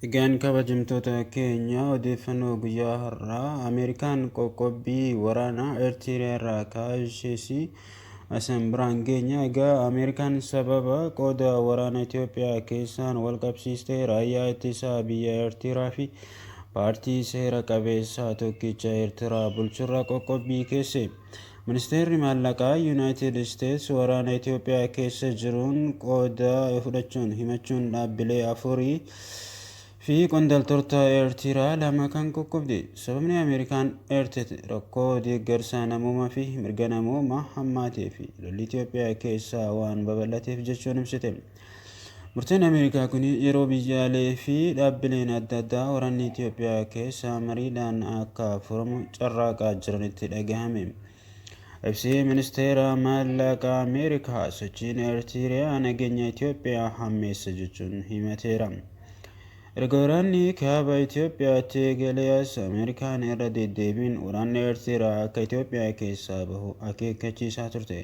Egaan kabajamtoota keenya, odeeffannoo guyyaa har'aa Ameerikaan qoqqobbii waraanaa Eertiriyaa irraa kaashees asan biraan geenya. Egaa Ameerikaan sababa qooda waraana Itoophiyaa keessaan wal qabsiistee raayyaa ittisaa biyya Eertiraa fi paartii seera qabeessaa tokkicha Eertiraa bulchurraa qoqqobbii keesse. Ministeerri maallaqaa Yuunaayitid Isteets waraana Itoophiyaa keessa jiruun qooda fudhachuun himachuun dhaabbilee afurii fi qondaaltota Eertiraa lama kan qoqqobde. Sababni Ameerikaan eertete rakkoo deeggarsa namoomaa fi mirga namoomaa hammaatee fi lolli Itoophiyaa keessaa waan babal'ateef jechuun ibsite. Murteen Ameerikaa kun yeroo biyyaalee fi dhaabbileen adda addaa waraanni Itoophiyaa keessaa mariidhaan akka furamu carraaqaa jiranitti dhagahame. Ibsi ministeera maallaqaa Ameerikaa sochiin Eertiriyaa nageenya Itoophiyaa hammeessa jechuun himateera. Erga waraanni kaaba Itoophiyaatti eegalee as Ameerikaan irra deddeebiin waraanni Eertiraa akka Itoophiyaa keessaa bahu akeekkachiisaa turte.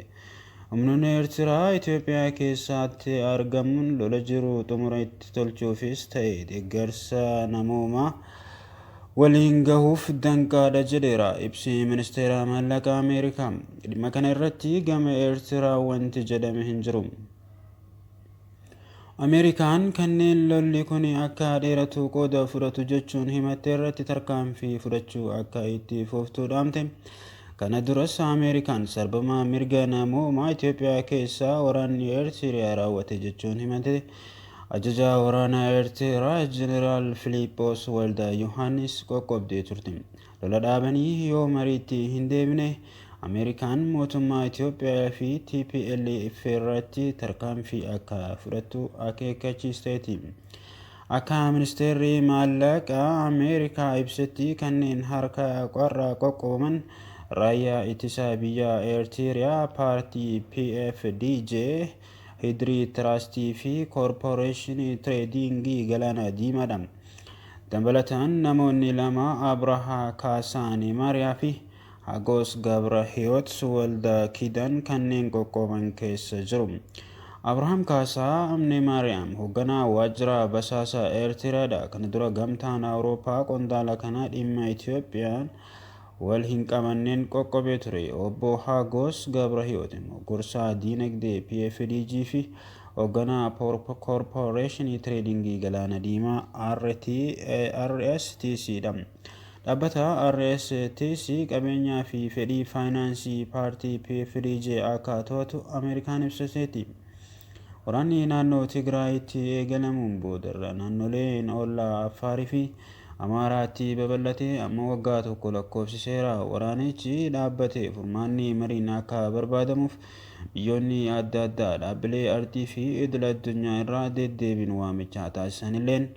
Humnoonni Eertiraa Itoophiyaa keessatti argamuun lola jiru xumura itti tolchuufis ta'e deeggarsa namoomaa waliin gahuuf danqaadha jedheera ibsi ministeera maallaqaa Ameerikaa. Dhimma kana irratti gama Eertiraa wanti jedhame hin jiru. Ameerikaan kanneen lolli kun akka dheeratu qooda fudhatu jechuun himatte irratti tarkaanfii fudhachuu akka itti fuftu dhaamte. Kana duras Ameerikaan sarbama mirga namoomaa Itoophiyaa keessaa waraanni Eertiriyaa raawwate jechuun himate. Ajajaa waraanaa Eertiraa Jeneraal Filiiphoos Walda Yohaannis qoqqobdee turte. Lola dhaabanii yoo mariitti hin deebine Ameerikaan mootummaa Itoophiyaa fi TPLF irratti tarkaanfii akka fudhattu akeekkachiisteeti. Akka ministeerri maallaqaa Ameerikaa ibsetti kanneen harka qorra qoqqoobaman raayyaa ittisaa biyya Eertiriyaa, paartii PFDJ, Hidirii Tiraastii fi Koorporeeshinii Tireediingii Galaana Diimaadha. Dabalataan namoonni lama Abrahaa Kaasaanii Maariyaa fi Hagos Gabra Hiyoot Walda Kidan kanneen qoqqooban keessa jiru. Abrahaam Kaasaa Amne Maariyaam hoogganaa waajjira basaasa Eertiraadha. Kana dura gamtaan Awurooppaa qondaala kana dhimma Itoophiyaan wal hin qabanneen qoqqobee ture. Obbo Hagos Gabra Hiyoot immoo gorsaa diinagdee PFDG fi hoogganaa koorporeeshinii tireedingii Galaana Diimaa RSTC dha. Dhaabbata RSTC qabeenyaa fi fedhii faayinaansii paartii PFDJ akka to'atu Ameerikaan ibsiteetti. Waraanni naannoo Tigraayitti eegalamuun boodarra naannoleen ollaa Affaarii fi Amaaraatti babal'ate amma waggaa tokko lakkoofsiseera. Waraanichi dhaabbate furmaanni mariin akka barbaadamuuf biyyoonni adda addaa dhaabbilee ardii fi idil addunyaa irraa deddeebiin waamicha taasisanilleen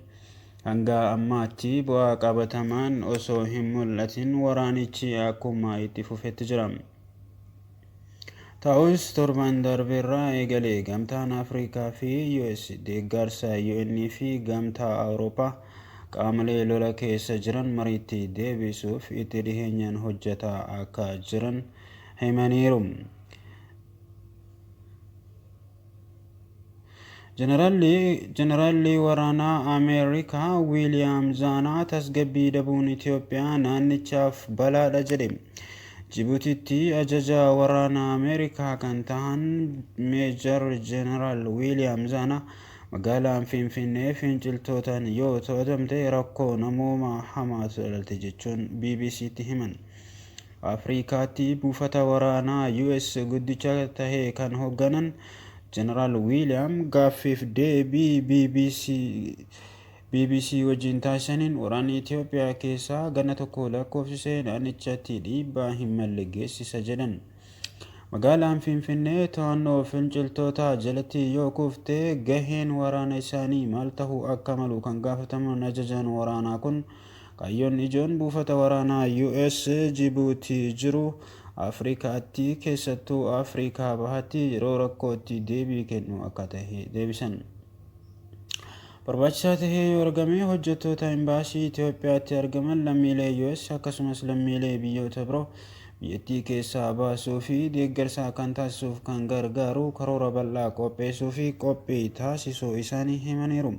hanga ammaatti bu'aa qabatamaan osoo hin mul'atin waraanichi akkuma itti fufetti jira. Ta'us torban darbeerraa eegalee gamtaan Afrikaa fi US deeggarsa UN fi gamtaa Awurooppaa qaamolee lola keessa jiran mariitti deebisuuf itti dhiheenyaan hojjetaa akka jiran himaniiru. Jeneraalli waraanaa Ameerikaa Wiiliyaam Zaanaa tasgabbii dhabuun Itoophiyaa naannichaaf balaadha jedhe. Jibuutiitti ajajaa waraanaa Ameerikaa kan tahan Meejar Jeneraal Wiiliyaam Zaanaa magaalaan Finfinnee finciltootaan yoo to'atamte rakkoo namoomaa hamaatu dhalate jechuun BBCtti himan. Afrikaatti buufata waraanaa US guddicha tahe kan hoogganan Jeneraal Wiiliyaam gaaffiif deebii BBC wajjin taasisaniin waraanni Itoophiyaa keessaa ganna tokko lakkoofsisee naannichatti dhiibbaa hin malle geessisa jedhan. Magaalaan Finfinnee to'annoo finciltootaa jalatti yoo kufte gaheen waraana isaanii maal ta'uu akka malu kan gaafataman ajajaan waraanaa kun kaayyoon ijoon buufata waraanaa US Jibuutii jiru Afrikaatti keessattuu Afrikaa bahatti yeroo rakkootti deebii kennu akka tahe deebisan. Barbaachisaa tahee yoo argame hojjettoota imbaasii Itoophiyaatti argaman lammiilee US akkasumas lammiilee biyyoota biroo biyyattii keessaa baasuu fi deeggarsa kan taasisuuf kan gargaaru karoora bal'aa qopheessuu fi qophii taasisuu isaanii himaniiru.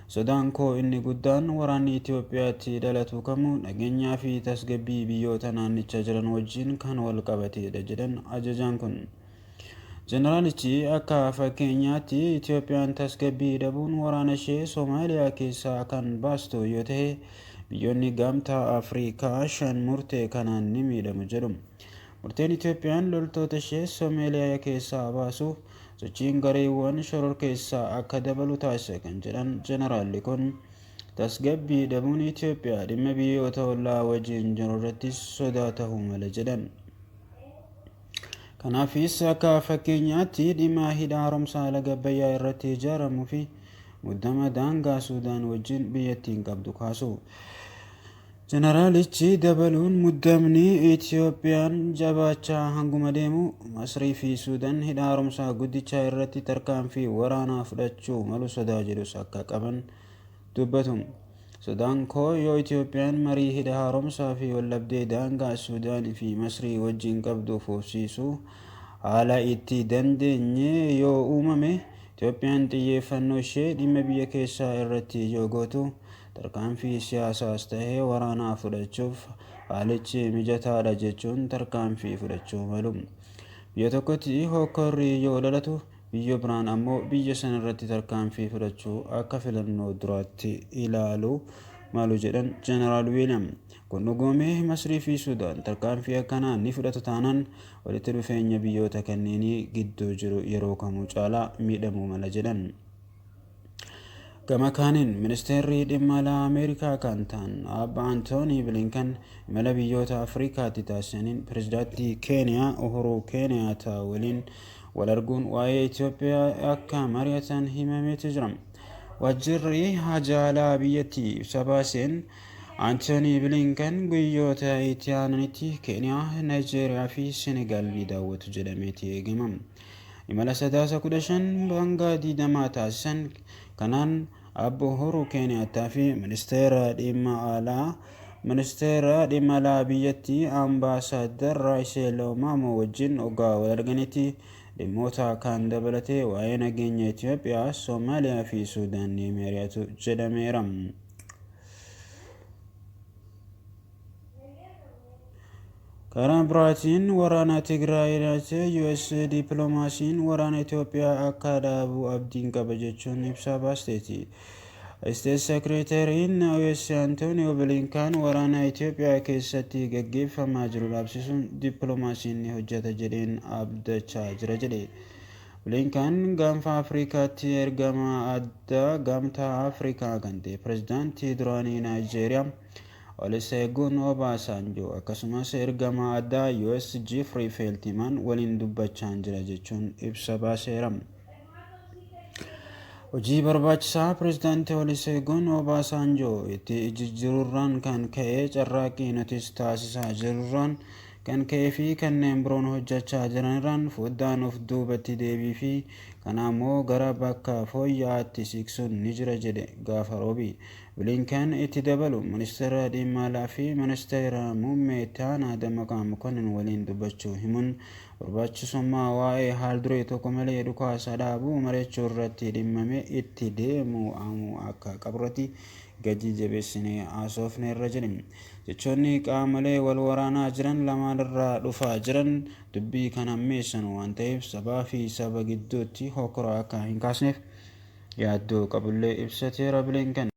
Sodaan koo inni guddaan waraanni Itoophiyaatti dhalatu kamuu nageenyaa fi tasgabbii biyyoota naannicha jiran wajjin kan wal qabatedha jedhan ajajaan kun. Jeneraalichi akka fakkeenyaatti Itoophiyaan tasgabbii dhabuun waraana ishee Soomaaliyaa keessaa kan baastu yoo ta'e, biyyoonni Gamtaa Afrikaa 5 murtee kanaan ni miidhamu jedhu. Murteen Itoophiyaan loltoota ishee Soomaaliyaa keessaa baasuuf sochiin gareewwan shororkeessaa akka dabalu taasisa kan jedhan jeneraalli kun, tasgabbii dhabuun Itoophiyaa dhimma biyyoota ollaa wajjin jiru irrattis sodaa ta'uu mala jedhan. Kanaafis akka fakkeenyaatti dhimma hidha haaromsaa laga Abbayyaa irratti ijaaramuu fi muddama daangaa Suudaan wajjin biyyattiin qabdu kaasu. Jeneraalichi dabaluun muddamni Itoophiyaan jabaachaa hanguma deemu Masrii fi Suudaan hidha haaromsaa guddichaa irratti tarkaanfii waraanaa fudhachuu malu sodaa jedhus akka qaban dubbatu. Sodaan koo yoo Itoophiyaan marii hidha haaromsaa fi waldhabdee daangaa Suudaan fi Masrii wajjin qabdu fufsiisuu haala itti dandeenye yoo uumame, Itoophiyaan xiyyeeffannoo ishee dhimma biyya keessaa irratti yoo gootu, tarkaanfii siyaasaas ta'e waraanaa fudhachuuf haalichi mijataadha jechuun tarkaanfii fudhachuu malu. Biyya tokkotti hokkorri yoo dhalatu, biyya biraan ammoo biyya sanarratti tarkaanfii fudhachuu akka filannoo duraatti ilaaluu malu jedhan Jeneraal Wiiliyaam. Kun dhugoomee Masrii fi Suudaan tarkaanfii akkanaa ni fudhatu taanaan, walitti dhufeenya biyyoota kanneenii gidduu jiru yeroo kamuu caalaa miidhamuu mala jedhan. Gama kaaniin ministeerri dhimma alaa Ameerikaa kan ta'an Abba Antoonii Bilinkan imala biyyoota Afrikaatti taasisaniin pirezidaantii Keeniyaa Uhuruu Keeniyaataa waliin wal arguun waa'ee Itoophiyaa akka mari'atan himameetu jira. Waajjirri haja alaa biyyattii ibsa baaseen Antoonii Bilinkan guyyoota itti aananitti Keeniyaa, Naayijeeriyaa fi Senegaal ni daawwatu jedhameeti eegama. Imala Sadaasa 15 hanga 20 taasisan kanaan Abbo Uhuruu Keeniyaattaa fi ministeera dhimma alaa biyyattii Ambaasaadar Raayiseel Omaamoo wajjin oggaa wal arganitti dhimmoota kaan dabalatee waa'ee nageenya Itoophiyaa, Soomaaliyaa fi Suudaan ni mari'atu jedhameera. Karaa biraatiin waraana Tigraay ilaalchisee US dippiloomaasiin waraana Itoophiyaa akka dhaabu abdiin qaba jechuun ibsa baasteeti. State Secretary-n US Antonio Blinken waraana Itoophiyaa keessatti gaggeeffamaa jiru dhaabsisuun dippiloomaasiin ni hojjeta jedheen abdachaa jira jedhe. Blinken Gaanfa Afrikaatti ergama addaa Gamtaa Afrikaa kan ta'e pirezidaantii duraanii Naayijeeriyaa Olusegun Obasanjo akkasumas ergama addaa US Jeffrey Feltman waliin dubbachaa jira jechuun ibsa baaseera. Hojii barbaachisaa pirezidaantii Olusegun Obasanjo itti jijjiirurraan kan ka'e, carraaqqii nutis taasisaa jirurraan kan ka'ee fi kanneen biroon hojjechaa jiranirraan foddaan of duubatti deebii fi kana ammoo gara bakka fooyya'aatti siqsuun ni jira jedhe gaafa Roobii. Blinken itti dabalu ministeera dhimma alaa fi ministeera muummee itti aanaa Dammaqaa Mokonnin waliin dubbachuu himuun, barbaachisummaa waa'ee haal duree tokko malee dhukaasa dhaabuu mari'achuu irratti dhimmame itti deemuu amuu akka qaburratti gadi jabeessinee haasofneerra jedhe. Jechoonni qaamolee wal waraanaa jiran lamaanirraa dhufaa jiran dubbii kan hammeessan waan ta'eef, sabaa fi saba gidduutti hokkora akka hin kaasneef yaaddoo qabullee ibsateera Blinken.